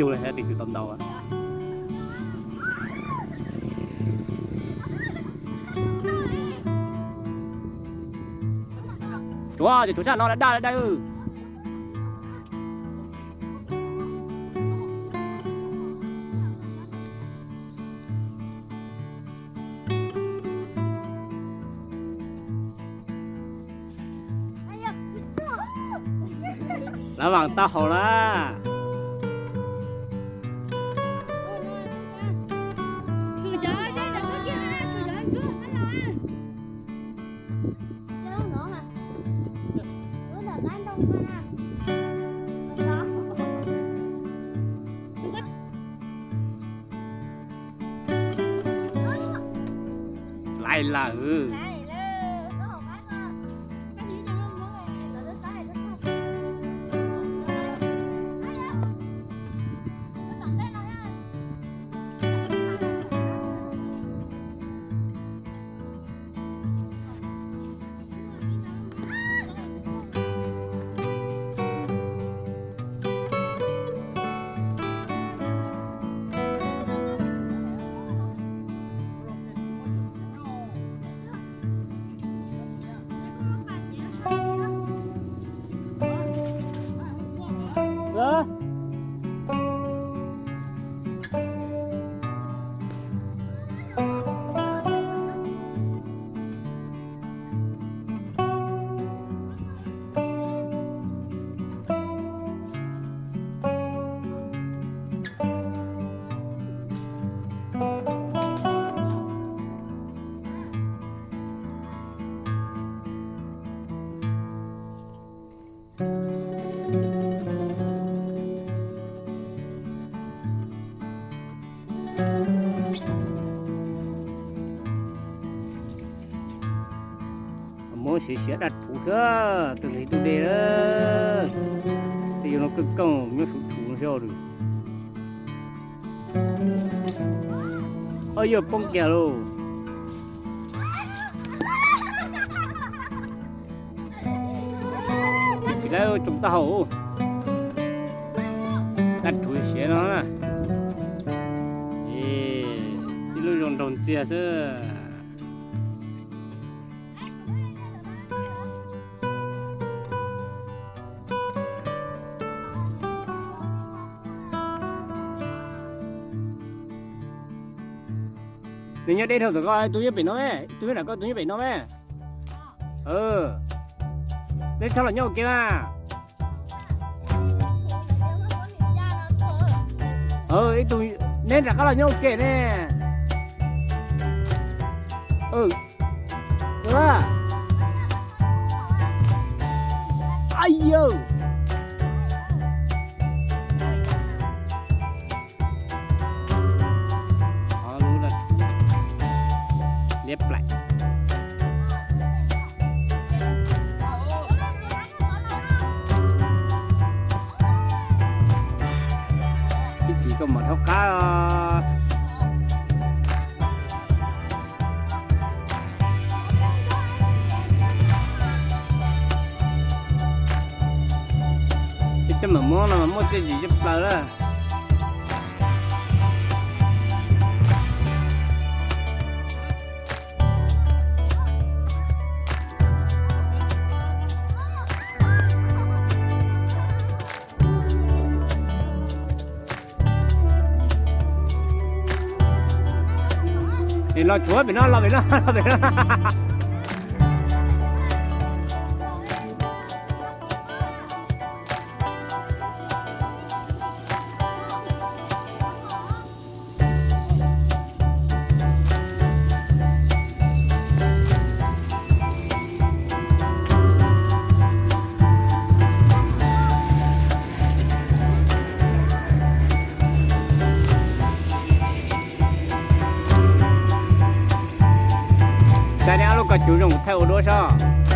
Yus li tus tau ntau. Tuav ces tuav sab no daj daj daj. Lawv vam tau haum na. Laij lawm. Muab siav siav daj rhuv xwb, tus lig tus dej, tej yog no kawg koj nyob suv rhuv xwb. Ob yog poob kiag lauj. Tsis laib tsoom taub hau, daj rhuv siav no na. Ib lub zoo nraug ntxiag xwb. Nws nyob deb dhau tom koj, tus nyob pem no me, tus nyob nram koj tus nyob pem no me. Neb txhob los nyob ua ke mas. Ib tug, neb nram qab los nyob ua ke ne. Aib yawg. Liab plaim. Ib chim koj mam dhau qab. Coj mam muab no muaj txiaj ntsim coj plaws lawm. Es los tshuav pem no, los pem no, los pem no. Txais nej ob lub koj cub zoo kuv thaij ua duab sob.